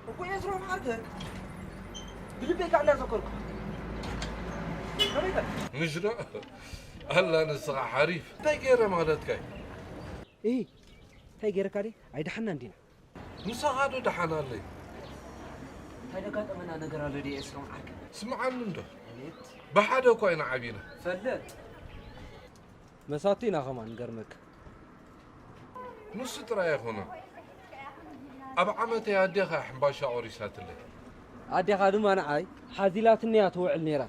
እኮ ኤስሮም ዓርከ፣ ብልበይ ከዓ እናዘከርኩ። ከመይ ከ? ምሽ ዶ? ኣላ ንስኻ ሓሪፍ። እንታይ ገይረ ማለትካ እዩ? እሂ፣ እንታይ ገይረካ ድየ? ኣይደሓንና እንዲና። ምሳኻ ዶ ደሓን ኣለይ? እንታይ ዘጋጠመና ነገር ኣሎ ድየ ኤስሮም ዓርከ? ስምዓኒ እንዶ። ኣቤት። ብሓደ እኳ ኢና ዓቢና። ፈልጥ። መሳቱ ኢና ከማን ገርመካ። ንሱ ጥራይ ኣይኮነን። ኣብ ዓመተይ ኣዴኻ ሕምባሻ ቆሪሳትለይ። ኣዴኻ ድማ ንዓይ ሓዚላትኒ እያ ትውዕል ነይራ።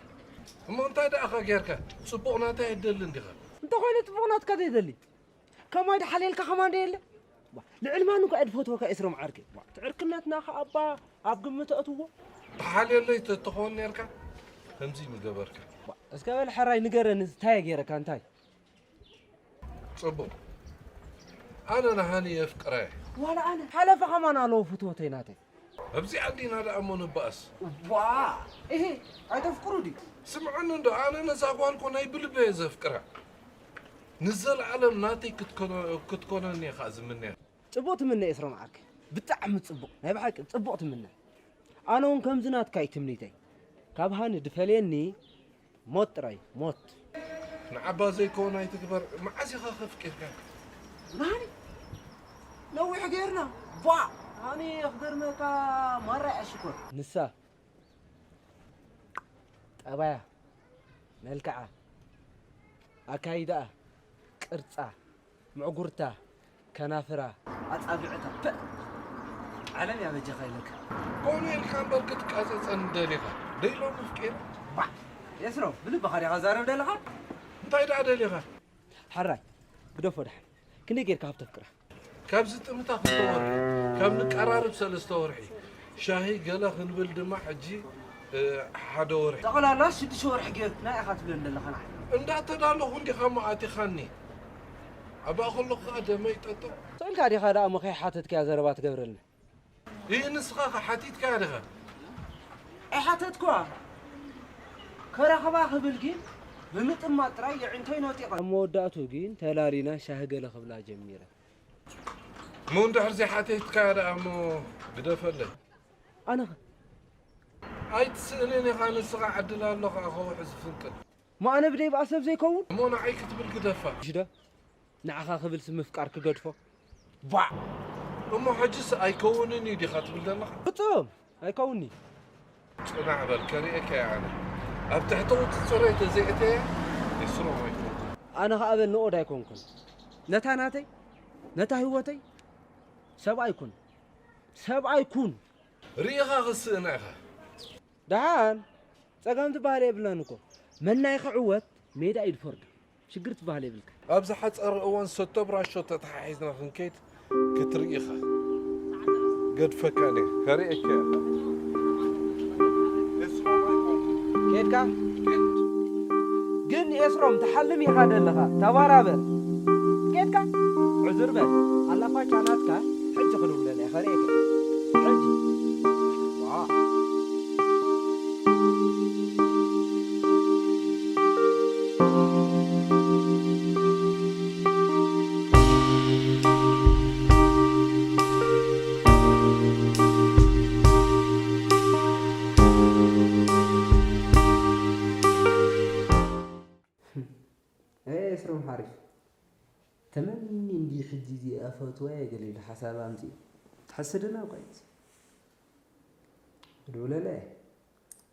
እሞ እንታይ ደኣኻ ጌርካ? ጽቡቕ ናተይ ኣይደልን ዲኻ? እንተኾይኑ ጽቡቕ ናትካ ዘይደሊ? ከማይ ድሓልየልካ ከማን ዶ የለ? ዋ፣ ልዕሊ ማን እኳ እየ ዝፈትወካ ኤስሮም ዓርከይ። ዋ፣ እቲ ዕርክነትና ከኣ እባ ኣብ ግምት ኣእትዎ። ትሓልየለይ ተትኾን ኔርካ ከምዚ ምገበርካ። ዋ፣ እስከ በል ሕራይ ንገረኒ፣ እንታይ እየ ጌረካ፣ እንታይ? ጽቡቕ። ኣነ ንሃኒ የፍቅራ እየ። ዋላ ኣነ። ሓለፈ ከማን ኣለዎ ፍትወተይ ናተይ። ኣብዚኣ እንዲና ደኣ እሞ ንበኣስ። ዋ! እሂ፣ ኣይተፍቅሩ ድዩ? ስምዓኒ እንዶ፣ ኣነ ነዛ ጓል እኮ ናይ ብልበ እየ ዘፍቅራ። ንዘለኣለም ናተይ ክትኮነ-፣ ክትኮነኒ እየ ከኣ ዝምነያ። ጽቡቕ ትምነ ኤስሮም ዓርከይ። ብጣዕሚ ጽቡቕ። ናይ ብሓቂ ጽቡቕ ትምነ። ኣነ እውን ከምዚ ናትካ እዩ ትምኒተይ። ካብ ሃኒ ድፈልየኒ ሞት ጥራይ፣ ሞት። ንዓባ ዘይከውን ኣይትግበር። መዓስ ኢኻ ከፍቂርካ? ናኒ? ነዊሕ ጌርና። ቧ! ሃኒ ክገርመካ ማራ እያ ሽኮር። ንሳ ጠባያ፣ መልክዓ፣ ኣካይዳኣ፣ ቅርጻ፣ ምዕጉርታ፣ ከናፍራ፣ ኣጻብዕታ፣ ፐእ! ዓለም እያ በጃኻ ኢለካ። ከምኡ ኢልካ እምበር ክትቃጸጸኒ ደሊኻ። ደይሎም ምፍቂር። ባዕ! ኤስሮ፣ ብልብኻ ዲኻ ዛረብ ደለኻ? እንታይ ደኣ ደሊኻ? ሕራይ፣ ግደፎ ደሓን። ክንደይ ጌርካ ካብ ተፍቅራ? ካብ ዝጥምታ ክልተ ወርሒ፣ ካብ ንቀራርብ ሰለስተ ወርሒ፣ ሻሂ ገለ ክንብል ድማ ሕጂ፣ እ፣ ሓደ ወርሒ። ጠቕላላ ሽዱሽተ ወርሒ ጌርኩ፣ ናይ ኢኻ ትብለኒ ዘለኻ ንዓይ? እንዳተዳለኹ እንዲኻ እሞ ኣቲኻኒ። ኣብኣ ከለኹ ኸኣ ደመይ ጠጠው። ስቕ ኢልካ ዲኻ ደኣ እሞ ከይሓተትካያ ዘረባ ትገብረልና? ይህ ንስኻ ኸ ሓቲትካያ ዲኻ? ኣይሓተትኩዋ። ከራኽባ ክብል ግን ብምጥማት ጥራይ የዒንተይ ነጢቐ። ኣብ መወዳእቱ ግን ተላሊና ሻሂ ገለ ክብላ ጀሚረ። እሞ እንድሕር ዘይሓተትካያ ደኣ እሞ ግደፈለይ። ኣነኸ? ኣይትስእንን ኢኻ ንስኻ ዕድል ኣሎ ኸኣ ከውሒ ዝፍንቅል። እሞ ኣነ ብደይ ብኣ ሰብ ዘይከውን? እሞ ንዓይ ክትብል ግደፋ። ሽደ፣ ንዓኻ ክብልሲ ምፍቃር ክገድፎ? ባዕ! እሞ ሕጅስ ኣይከውንን እዩ ዲኻ ትብል ዘለኻ? ፍጹም ኣይከውንን'ዩ። ጽናዕ በል፣ ከርእየካ እየ ኣነ። ኣብ ትሕቲ ቁጽጽረይ ተዘይእተየ፣ ኤስሮም ኣይኮንኩን። ኣነ ኸኣ በል ንኡድ ኣይኮንኩን። ነታ ናተይ፣ ነታ ህይወተይ፣ ሰብኣይ ኩን። ሰብኣይ ኩን። ርኢኻ ክትስእና ኢኻ። ደሓን፣ ጸገም ትበሃል የብልናን እኮ። መናይ ክዕወት ሜዳ እዩ ዝፈርዶ። ሽግር ትበሃል የብልካ። ኣብ ዝሓጸረ እዋን ሰቶ ብራሾ ተተሓሒዝና ክንከይድ ክትርኢ ኢኻ። ገድፈካ እኔ፣ ከርእየካ እየ። ኬድካ? ግን ኤስሮም ትሓልም ኢኻ ደለኻ። ተባራበር። ኬድካ? ዕዙር በል። ኣላፋቻ ናትካ ሕጂ ክድውለላ እየ፣ ከርእየካ። ሕጂ። ዋ። ኤስሮም ሓሪፍ። ተመኒ እንዲ ሕጂ እዚኣ ፈትዋ እየ ገለ ኢሉ ሓሳብ ኣምጺኡ። ትሕስድና እኳ እዩ። ክድውለላ እየ።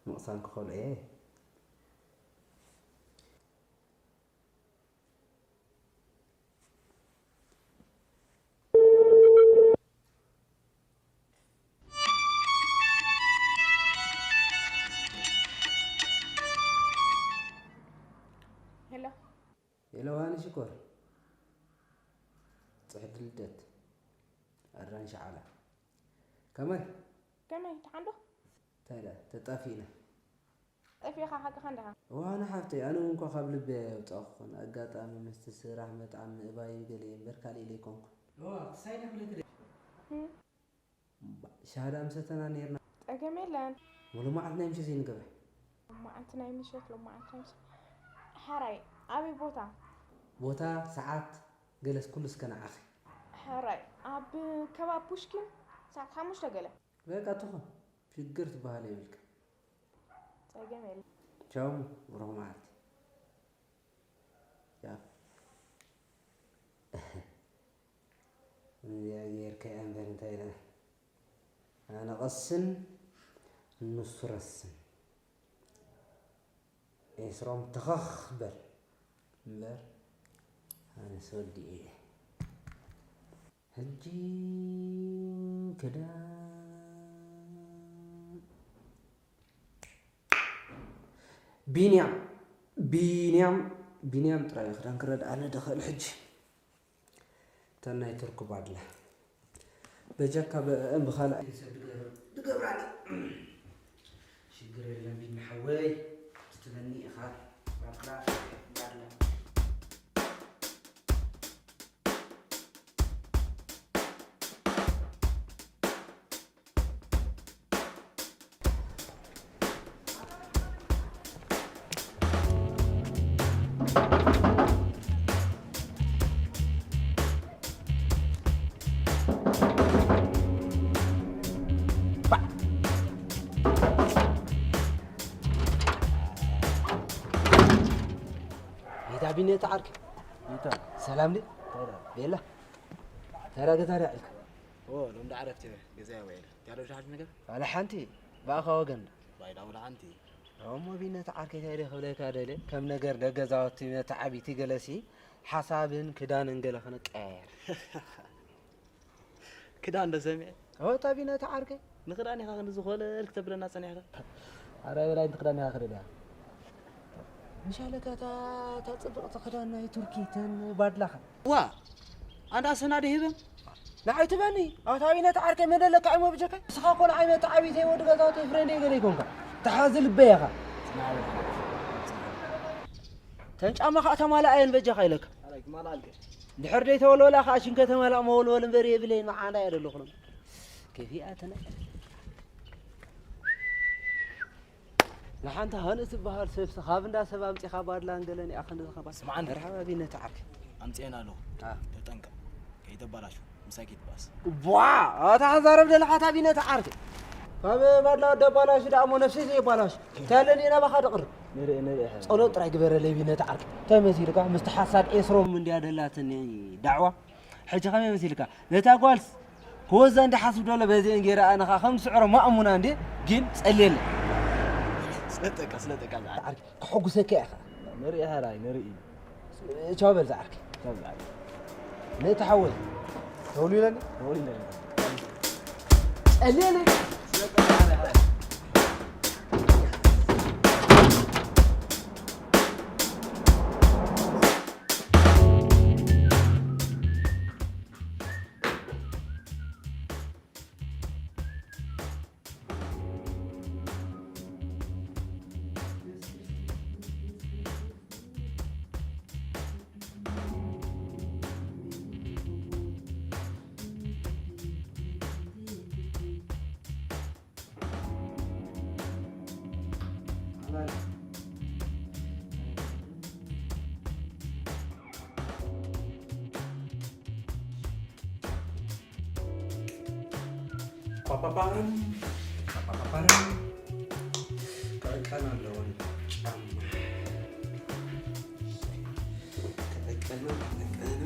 ምቕሳን ክኸልኦ እየ። ሄሎ። ሄሎ፣ ሃኒ ሽኮር። ጽሕዲ ልደት። ኣራንሺ ዓላ። ከመይ? ከመይ፣ ደሓን ዶ? እንታይ ደኣ፣ ተጣፊእና። ጠፊእኻ ሓቅኻ እንዲኻ? እዋ፣ ኣነ ሓፍተይ፣ ኣነ እውን እኳ ካብ ልበይ ኣየውጻእኩኽን። ኣጋጣሚ ምስቲ ስራሕ መጥዓም ምእባይ ገለ እምበር ካልእ ኢለ ኣይኮንኩን። እዋ፣ ክሳይ ነኽልክ ደ- እም። ሻሃዳ ምሰተና ነይርና። ጸገም የለን። ወሎ መዓልቲ ናይ ምሸት ዘይንገብረ። ሎማዓንቲ ናይ ምሸት፣ ሎማዓንቲ ናይ ምሸት። ሕራይ፣ ኣበይ ቦታ? ቦታ፣ ሰዓት፣ ገለስ ኩሉ እስከ ንዓኺ። ሕራይ፣ ኣብ ከባቢ ፑሽኪን ሰዓት ሓሙሽተ ገለ። በቃ ትኹን፣ ሽግር ትበሃል የብልካ። ጸገም የለን። ቻው፣ ብሩኽ መዓልቲ። ያ። እዚኣ ጌርካያ እምበር እንታይ ኢለ? ኣነ ቀስን ንሱ ረስን። ኤስሮም ተኸኽ በል እምበር ኣነስ ወዲኤ እየ። ሕጂ ክዳን ቢንያም፣ ቢንያም፣ ቢንያም ጥራይ እዩ ክዳን ክረድኣኒ ድኽእል ሕጂ። እተን ናይ ቱርክ ባድላ። በጃካ በ-፣ ብኻልእ ሰብ ድገ-፣ ድገብራኒ። ሽግር የለን ቢኒ ሓወይ፣ ትትበኒ ኢኻ። ባድላ፣ ባድላ። ጌታ ቢኒ፣ እቲ ዓርኪ። ጌታ። ሰላም ድዩ? ሰላም። ቤላ። ተራ ገዛ ዶ ዓልካ? ኦ፣ ሎም ዳ ዓረፍቲ ገዛ ይወይል። ያለው ሻል ነገር? ዋላ ሓንቲ። ብኣኻ ወገን። ባይዳ ወላ ሓንቲ። እሞ ቢኒ፣ እቲ ዓርከይ እንታይ ድየ ክብለካ ደልየ? ከም ነገር ደገዛውቲ መተዓቢቲ ገለሲ ሓሳብን ክዳንን ገለ ክንቀያየር። ክዳን ዶ ሰሚዐ? ኦ፣ እታ ቢኒ፣ እቲ ዓርከይ። ንክዳን ኢኻ ክንዲ ዝኾለል ክተብለና ጸኒሕካ? ኣረ በላይ፣ ንክዳን ኢኻ ክደልያ። ምሻለካ እታ፣ እታ ጽብቕቲ ክዳን ናይ ቱርኪ፣ ተን ባድላኻ። ዋ! ኣንዳ ሰናደ ሂበን? ንዓይ ትበኒ? ኣታ ቢኒ፣ እቲ ዓርከይ መደለካ ዓይሞ ብጀካ? ንስኻ እኮ ንዓይ መተዓቢተይ ወዲ ገዛውተይ ፍሬንደይ ገለ ይኮንካ። ተሓዚ ልበይ ኢኻ። ተን ጫማ ኸኣ ተማልኣየን በጃኻ ኢለካ። ኣላይ ክማልኣልከ? ድሕር ደይ ተወልወላ ኸኣ ሽን ከተማልኣ መወልወል እምበር የብለይን፣ መዓና እየ ደለኹ። ከፊኣ ተነ-፣ ንሓንቲ ሃንእ ትበሃል ሰብሲ ካብ እንዳ ሰብ ኣምጺኻ ባድላን ገለን እያ ክንዲ ዝኸባ። ስምዓኒ። መርሓባ ቢኒ፣ እቲ ዓርከይ። ኣምጺኤን ኣለኹ። ኣ። ተጠንቀቕ። ከይተባላሹ። ምሳይ ከይትባእስ። ቧ! ኣታ ክዛረብ ደለኻ እታ ቢኒ፣ እቲ ዓርከይ። ካብ ባድላ ደባላሹ ደኣ እሞ ነፍሰይ ዘየባላሹ። እንታይ ኣለኒ ናባኻ ደቕርብ? ንርኢ፣ ንርኢ፣ ሕራይ። ጸሎት ጥራይ ግበረለይ ቢኒ፣ እቲ ዓርከይ። እንታይ መሲልካ? ምስቲ ሓሳድ ኤስሮም እንድያ ደላትኒ ዳዕዋ። ሕጂ ከመይ መሲልካ? ነታ ጓልስ ክወዛ እንድሓስብ ደሎ በዚአን ገይረ ኣነ ኸዓ ከም ዝስዕሮ ማእሙና እንዴ? ግን ጸልየለ። ስለጠቃ፣ ስለጠቃ ዝዓ-፣ ዓርኪ፣ ከሐጉሰካ እየ ኸዓ። ንርኢ ሕራይ፣ ንርኢ። ቻው በል ዝዓርኪ። ቻው ዝዓርኪ። ነቲ ሓወይ ተውሉ ኢለኒ? ተውሉ ኢለኒ። ጸልየለ። ስለጠቃ ሕራይ። ፓፓፓም፣ ፓፓፓም። ክዕቀን ኣለዎ ጫማ። ክዕቀን፣ ክዕቀን።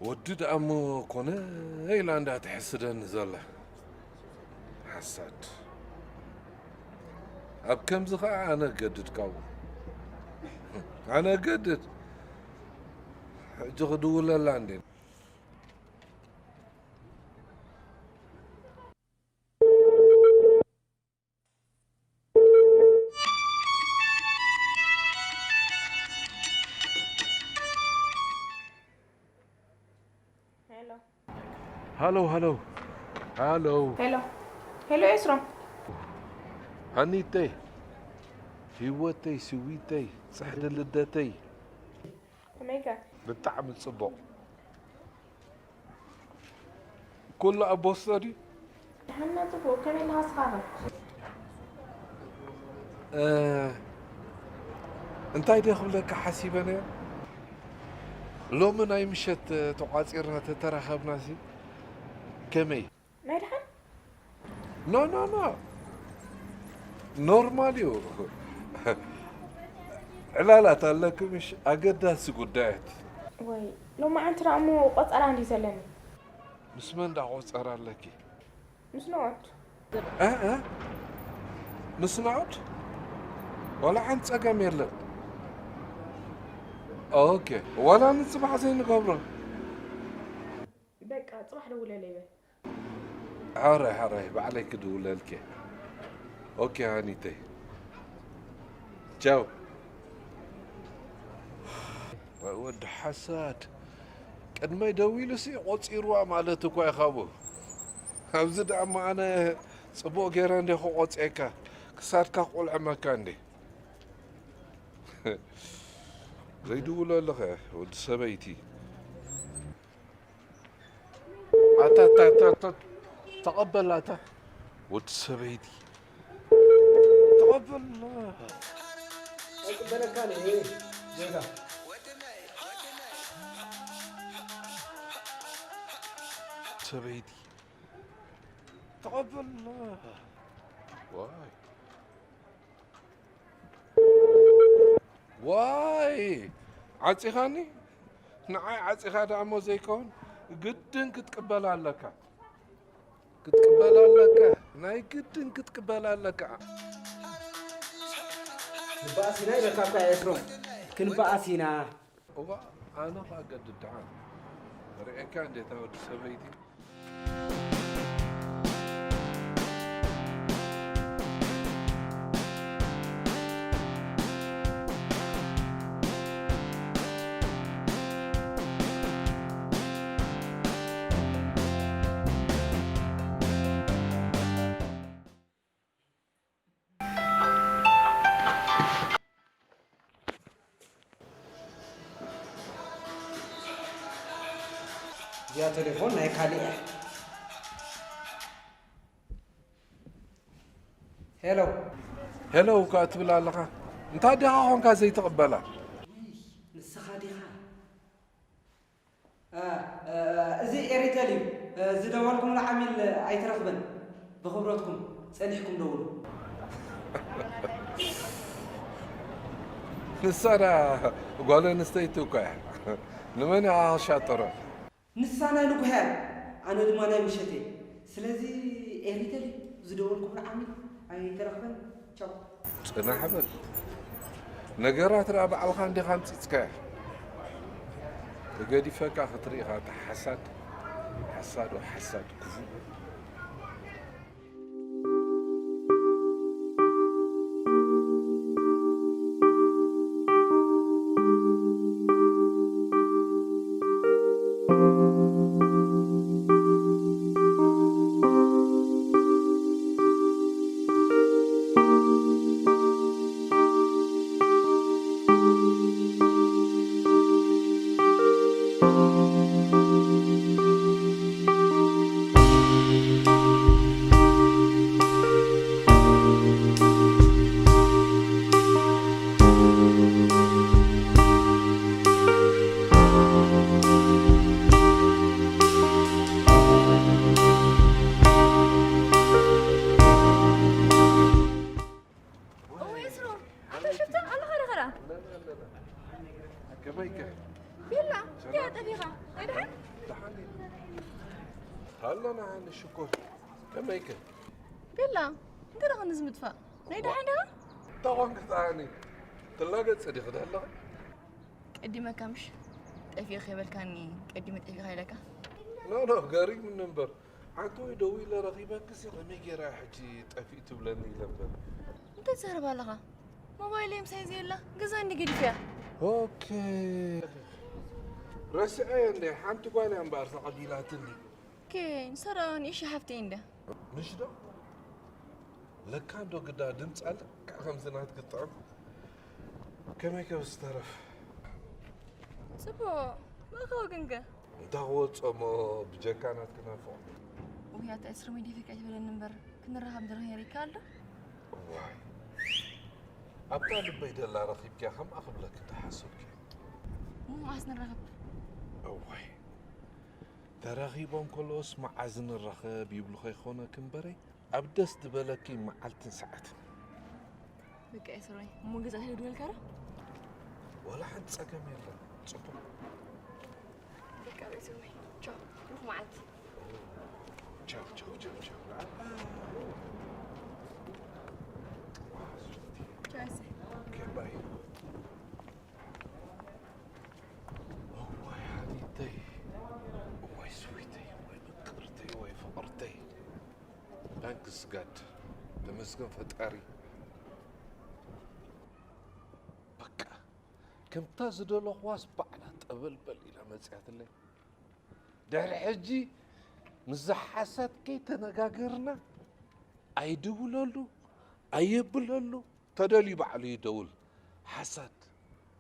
ወዲ ደኣ እሞ ኮነ ኢላ እንዳትሕስደኒ ዘላ። ሳድ። ኣብ ከምዚ ኸዓ ኣነ እገድድ ካብኡ። ኣነ እገድድ። ሕጂ ክድውለላ እንዴ። ሄሎ። ሃሎ፣ ሃሎ። ሃሎ። ሄሎ። ሄሎ ኤስሮም። ሃኒተይ፣ ህይወተይ፣ ስዊተይ፣ ጽሕዲ ልደተይ። ከመይከ? ብጣዕሚ ጽቡቕ። ኩሉ ኣብ ቦስቶ ድዩ? ደሓና ጽቡቕ። ከመይ ኣለኻ ንስኻ ኸ? እ፣ እንታይ ድየ ክብለካ ሓሲበ ነይረ? ሎሚ ናይ ምሸት ተቋጺርና ተተራኸብናሲ ከመይ? ናይ ደሓን? ኖ፣ ኖ፣ ኖ። ኖርማል እዩ። ዕላላት ኣለኪ ምሽ? ኣገዳሲ ጉዳያት። ወይ፣ ሎማዓንቲ ደኣ እሞ ቆጸራ እንድዩ ዘለኒ። ምስ መን ደኣ ቆጸራ ኣለኪ? ምስ ንዑድ። እ፣ እ? ምስ ንዑድ? ዋላ ሓንቲ ጸገም የለን። ኦኬ። ዋላ ንጽባሕ ዘይንገብሮ? በቃ፣ ጽባሕ ደውለለይ በል። ሕራይ፣ ሕራይ፣ ባዕለይ ክድውለልኪ። ኦኬ፣ ሃኒተይ። ቻው። ወዲ ሓሳድ። ቅድመይ ደዊሉሲ ቆጺርዋ ማለት እኳ እዩ ካብኡ። ኣብዚ ደኣ እሞ ኣነ ጽቡቕ ገይረ እንዴ ክቆጽየካ፣ ክሳድካ ክቁልዕመካ እንዴ። ዘይድውለሉ ኸ ወዲ ሰበይቲ። ኣታ፣ ኣታ፣ ኣታ፣ ኣታ፣ ተቐበል ኣታ። ወዲ ሰበይቲ። ተቐበል። ኣይቅበለካን እየ፣ ጌታ። ሰበይቲ። ተቐበል። ዋይ። ዋይ! ዓጺኻኒ? ንዓይ ዓጺኻ ደኣ እሞ ዘይከውን ግድን ክትቅበላ ኣለካ። ክትቅበላ ኣለካ። ናይ ግድን ክትቅበላ ኣለካ። ንበኣስ ኢና ኢለካ እኳ እየ፣ ኤፍሮም። ክንበኣስ ኢና። እዋ፣ ኣነ ኸኣ ገድድ ደሓን ርእየካ እንዴታ ወዲ ሰበይቲ። እዚኣ ቴሌፎን ናይ ካልእ እያ። ሄሎ። ሄሎ እኳ ትብል ኣለኻ። እንታይ ዲኻ ኾንካ ዘይትቕበላ? ውይ፣ ንስኻ ዲኻ? እ፣ እ፣ እዚ ኤሪቴል እዩ። እ፣ ዝደወልኩምሉ ዓሚል ኣይትረኽብን። ብኽብረትኩም ጸኒሕኩም ደውሉ። ንሳ ደኣ ጓል ኣንስተይቲ እኳ እያ። ንመን እያ ክሻጠሮ? ንሳ ናይ ንጉሆ እያ፣ ኣነ ድማ ናይ ምሸት እየ። ስለዚ ኤሪቴል እዩ። ዝደወልኩምሉ ዓሚል ኣይትረኽብን። ቻው። ጽናሕ በል። ነገራት ደኣ ባዕልኻ እንዲኻ ኣምጺጽካያ። ተገዲፈካ ክትርኢ ኢኻ፣ እታ ሓሳድ፣ ሓሳዶ ሓሳድ ክፉእ። እወ፣ ኤስሮም፣ ኣታ ሽፍታ፣ ኣለኻ ዶ ኸራ? ከመይከ? ቤላ፣ ሰላም? እንታይ ጠፊኻ? ናይ ደሓን? ደሓን እዩ። ኣለና፣ ንሽኮር። ከመይከ? ላ እንታይ ደኣ ክንዚ ምጥፋእ ናይ ደሓን ደኣ እንታይ ኮንክ ጣኒ ትላገጽ ዲኺ ደለኺ ቀዲመካ ምሽ ጠፊኡ ከይበልካኒ ቀዲመ ጠፊእካ ኢለካ ኖ ኖ ገሪሙኒ እምበር ሓንቲ ወይ ደዊለ ረኺበክሲ ከመይ ገይራ ሕጂ ጠፊኡ ትብለኒ ኢለ እምበር እንታይ ትዛረብ ኣለኻ ሞባይለይ ምሳይ ዘየላ ገዛ እንዲ ገዲፈያ ኦኬ ረሲዐየ እንደ ሓንቲ ጓል እያ እምበኣር ተቐቢላትኒ ኦኬ ንሰራውን እሺ ሓፍተይ እንደ ምሽ ዶ ለካ እንዶ ግዳ ድምፃ ልክዕ ከምዚ ናትኪ ጥዑም ከመይ ከብስ ተረፍ ፅቡቕ ብኣኻ ወገንከ እንታይ ክወፅኦ እሞ ብጀካ ናትኪ ናፍቖ ውያታ እስርሚ ዲፊ ከይትበለኒ እምበር ክንራኸብ ንረኽ ነይረ ይከኣል ዶ እዋይ ኣብታ ልበይ ደላ ረኺብኪያ ከምኣ ክብለኪ እንዳሓሰብኪ እሞ መዓስ ንራኸብ እዋይ ተራኺቦም ከለኦስ መዓዝ ንራኸብ ይብሉ ከይኾነኪ እምበረይ ኣብ ደስ ዝበለኪ መዓልትን ሰዓትን። በቃ የስርወይ እሞ ገዛ ትሄዱ በልካ ዶ? ዋላ ሓንቲ ጸገም የለን። ጽቡቕ። በቃ ቤስርወይ ቻው። ብሩኽ መዓልቲ። ቻው ቻው ቻው ቻው። ቻው የስርወይ። ኦኬ ባይ። እዋይ ሓቢተይ፣ እዋይ ስዊተይ፣ እዋይ ምቅርተይ፣ እዋይ ፍቅርተይ። ታንክስ ጋድ ተመስገን ፈጣሪ በቃ ከምታ ዝደለኽዋስ ባዕላ ጠበልበል ኢላ መፅያትለይ ድሕሪ ሕጂ ምስ ዝሓሳት ከይተነጋገርና ኣይድውለሉ ኣየብለሉ ተደልዩ ባዕሉ ይደውል ሓሳት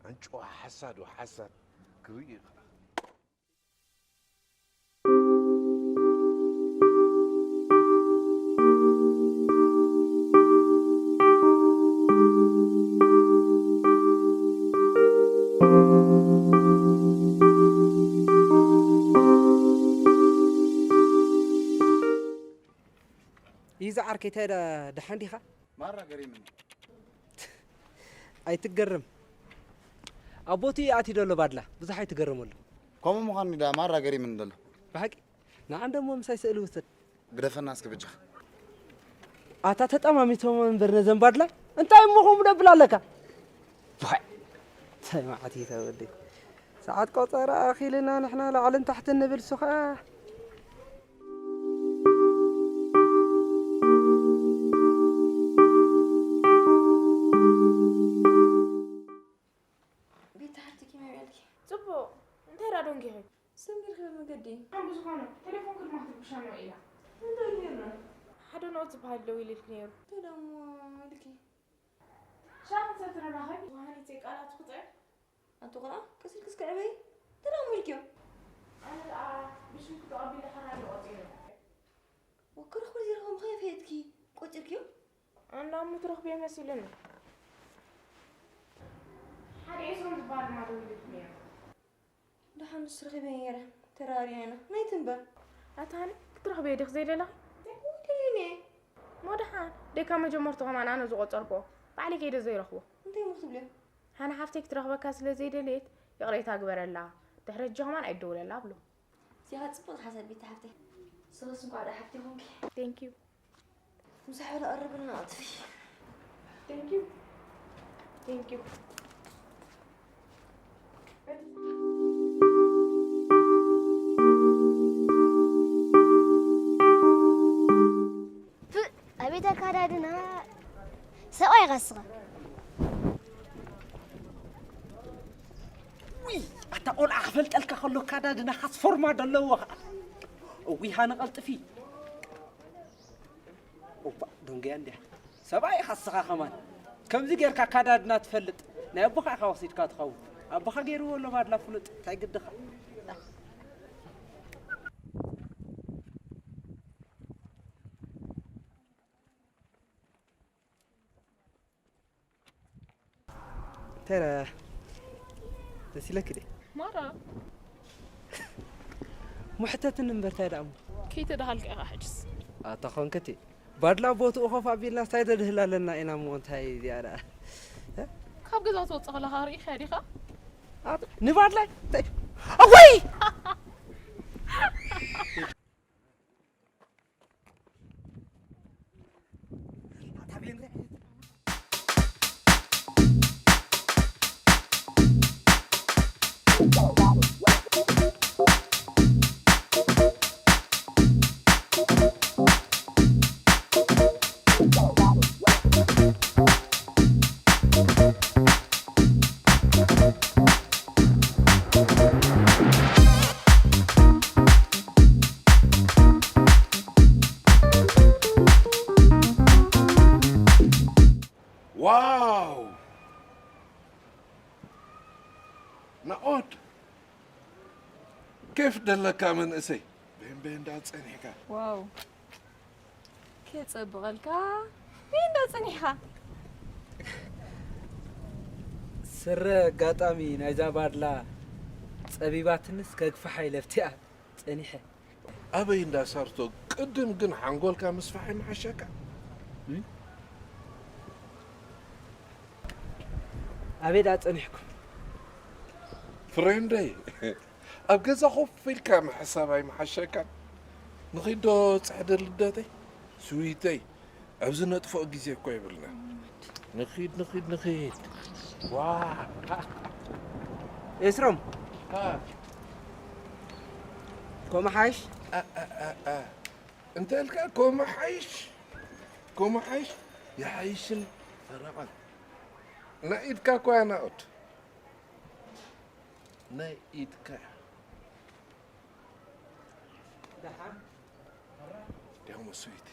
ኣንጭዋ ሓሳድ ሓሳድ ክርኢ ይዛ ዓርከይ እንታይ ደሓን ዲኻ? ማራ ገሪምኒ። ኣይትገረም። ኣብ ቦትኡ ይኣትዩ ደሎ ባድላ ብዙሕ ኣይትገረመሉ። ከምኡ ምዃኑ ዳ ማራ ገሪምኒ ደሎ። ብሓቂ ንዓ እንደሞ ምሳይ ስእሊ ውሰድ። ግደፈና እስኪ በጃኻ። ኣታ ተጠማሚቶም እምበር ነዘን ባድላ እንታይ እሞ ከምኡ ደብል ኣለካ? ባዕ እንታይ መዓት እዩ ተወደይ። ሰዓት ቆጸራ ኣኺልና ንሕና ላዕልን ታሕትን ንብል ሱኻ። ቤት ሓፍትኪ መብያልኪ ጽቡቕ እንታይ ደኣ ደንጊኺ? ሰሚር ክብል መገዲ ኣም ብዝኾነ ቴሌፎን ክድማ ክትብሻኖ ኢላ እንታይ ነይርና ሓደ ንኦ ዝበሃል ደው ኢልልኪ ነይሩ እንታይ ደሞ ኢልኪ ሻዕ ክንሰቲ ንራኸብ ወሃኒት ቃላት ትኽጥዕም ኣንቲ ቆልዓ ቀስ ኢልኪ እስከ ዕበይ እንታይ ደሞ ኢልኪዮ ኣነ ደኣ ብሽምኪ ተቐቢለ ሕራይ ቆፂረ ወክረኽቦ ዘይረኸቦ ምኽንያት ፈየጥኪ ቆፂርክዮ ኣንዳ እሞ ትረኽብዮ መሲሉኒ ሓደ ኤስሮም ዝበሃል ድማ ደዊሉልኪ ነይሩ ደሓንስ ረኺበዮ ነይረ ተራሪና ኢና ናይቲ እምበር ኣታ ሃኒ ክትረኽብዮ ዲኺ ዘይደለኺ ደሊኒ እየ እሞ ደሓን ደይ ካብ መጀመርቱ ከማን ኣነ ዝቖጸርክዎ ባዕለይ ከይደ ዘይረኽቦ እንታይ እሞ ክትብልዮ ሃኒ ሓፍተይ ክትረኽበካ ስለ ዘይደለየት ይቕሬታ ግበረላ ድሕሪ ሕጂ ከማን ኣይትደውለላ ብሎ እዚኣ ጽቡቕ ሓሳብ ቤቲ ሓፍተይ ንስኽስ እንኳዕ ደኣ ሓፍተይ ኾንኪ Thank you ምሳሕ በለ ቀርብልና ኣጥፍሽ Thank you Thank you ፕእ ኣቤት ኣካዳድና ሰብኣይ ኢኻ እስኻ ውይ ኣታ ቆልዓ ክፈልጠልካ ከሎ ኣካዳድናኻስ ፎርማ ደለዎ ኸዓ እውይ ሃኒ ቀልጥፊ ኦባ ደንገያ እንድያ ሰብኣይ ኢኻ እስኻ ኸማን ከምዚ ጌርካ ኣካዳድና ትፈልጥ ናይ ኣቦኻ ኢኻ ወሲድካ ትኸውን ኣቦኻ ገይርዎ ኣሎ ባድላ ፍሉጥ እንታይ ግድኻ እንታይ ደኣ ደስ ኢለኪ ድየ ማራ ሙሕተትኒ እምበር እንታይ ደኣ እሞ ከይተደሃልካ ኢኻ ሕጅስ ኣታ ኾንክቲ ባድላ ቦትኡ ኮፍ ኣቢልና እንታይ ተድህል ኣለና ኢና እሞ እንታይ እዚኣ ደኣ ካብ ገዛ ትወፅእ ከለኻ ርኢኻ ዲኻ ንባድላይ እንታይ ኣወይ ዋው! ናኦድ፣ ኬፍ ደለካ መንእሰይ። ቤን ቤን እንዳ ጸኒሕካ። ዋው! ኬፍ ጸብቐልካ። ቤን እንዳ ጸኒሕካ። ስረ ኣጋጣሚ ናይዛ ባድላ ጸቢባትንስ ከግፍሓ ኢለ ኣብቲኣ ጸኒሐ። ኣበይ እንዳ ሳርቶ ቅድም ግን ሓንጎልካ ምስፋሕ ይምሓሸካ። ኣበይ ደኣ ጸኒሕኩም? ፍሬንደይ፣ ኣብ ገዛ ኮፍ ኢልካ ምሕሳብ ኣይምሓሸካን? ንኺድ ዶ ጽሕዲ ልደተይ? ስዊተይ፣ ኣብዚ ነጥፍኦ ግዜ እኮ የብልናን። ንኺድ፣ ንኺድ፣ ንኺድ። ዋ! ኤስሮም። አ። ከምኡ ሓይሽ? አ፣ አ፣ አ፣ አ። እንተ ኢልካ ከምኡ ሓይሽ፣ ከምኡ ሓይሽ፣ ይሓይሽን ፈረቓን። ናይ ኢድካ እኮ እያ ናኦድ። ናይ ኢድካ። ደሓን። ዲያሞ ስዊት።